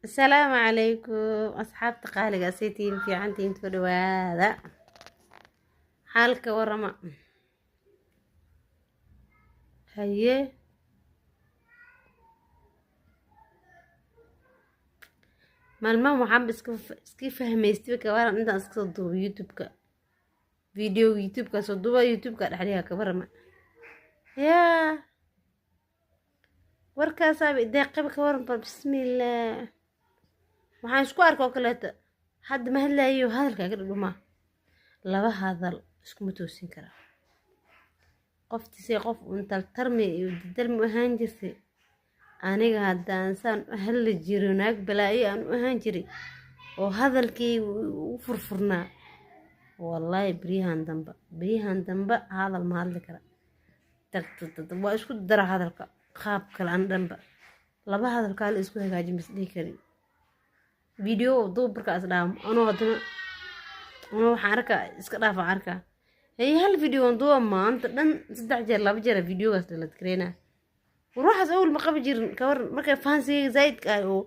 Asalaamu calaykum asxaabta qaaliga, saytiin fiicantiin? Soo dhawaada. Xaalka warama? Haye, maalmahan waxaanba iska fahmaystay kawaran intaan iska soo duubo YouTube-ka video, YouTube-ka soo duuba, YouTube-ka dhexdiga ka warama. Yaa warkaasaaba ideeqaba ka waran bal. Bismillaah, waxaan isku arka oo kaleeto hadda ma hadlaayo, hadalkaaga dhudhumaa, laba hadal iskuma toosin karaa. Qoftiisay qof uun tartarmi iyo dardarmi u ahaan jirtay. Aniga haddaan saan u hadli jiro, naag balaayo aan u ahaan jiray oo hadalkayga u furfurnaa. Wallaahi beryahan dambe hadal ma hadli kara. Tag waa isku dara hadalka qaab kale an dhanba, laba hadal kaale isku hagaajin mas dhihi karin. Video duub markaa is dhaamo, anoo haddana anoo waxaan arkaa iska dhaafa arkaa. Hey, hal video on duuba maanta dhan saddex jeer, laba jeer videogaas dhalad kareynaa. War waxaas awal ma qabi jirin, ka waran? Markay fahansigayga zaa'idka ah oo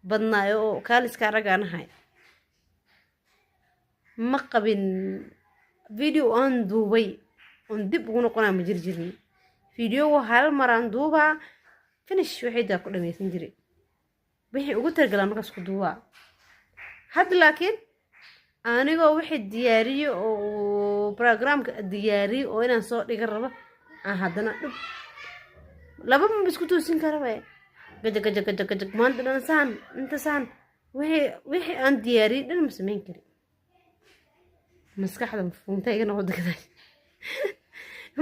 badnaayo oo kaaliska arag aan ahay, ma qabin. Video aan duubay oon dib ugu noqonaa ma jiri jirin. Video hal mar aan duubaa, finish, wixii daa ku dhameysan jiray, wixii ugu talagalaa markaas ku duubaa. Hadda laakiin anigoo wixii diyaariyo oo programka diyaariyo oo inaan soo dhigan rabo, aan haddana dhub laba maba isku toosin karaba. Gaja gaja gaja gajag maanta dhan saan inta saan, wixii aan diyaariyey dhan ma samayn karin. Maskaxda mafuunta iga noqoto gadaal,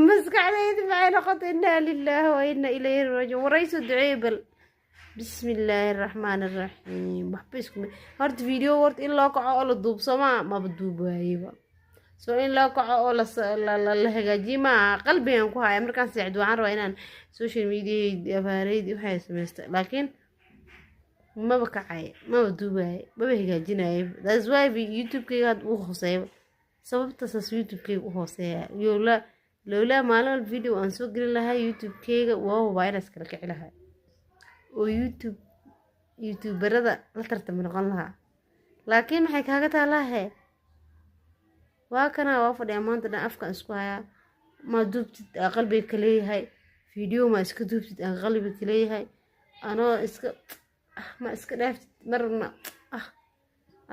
maskaxdayda maxay noqotay? Innaa lilaahi wa inna ilayhi raajicuun. Warayso duceeye bal. Bismi illaahi araxmaan araxiim. Waxba isku horta video horta in loo kaco oo la duubsamaa maba duubaayeba. So in loo kaco oo la hagaajiyo maaha. Qalbigan ku haya markaan seexdo, waxaan rabaa inaan social media afaareydi waxay samaysta, laakiin maba kacay, maba duubaay, maba hagaajinayo. That's why YouTube-kayga hadda uu hooseeya. Sababta saas YouTube-kayga u hooseeya, yowla lowlaa maalin walba video aan soo gelin lahaa YouTube-kayga, waa hubaa inaan iskala kici lahaa oo youtuberada la tartami noqon lahaa. Laakiin maxay kaaga taalaahe? Waa kana waa fadhiyaa maanta dhan, afkaan isku hayaa. Ma duubtid aa qalbiga ka leeyahay video, ma iska duubtid aa qalbiga ka leeyahay, anoo iska ma iska dhaaftid marna. Ah,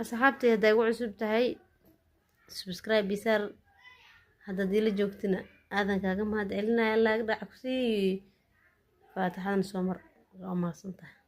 asxaabtay, haddaa igu cusub tahay, subscribe isaar. Haddaad ila joogtina, aadan kaaga mahad celinaya. Laag dhac kusii, faatixadan soo mar. Waa mahadsan tahay.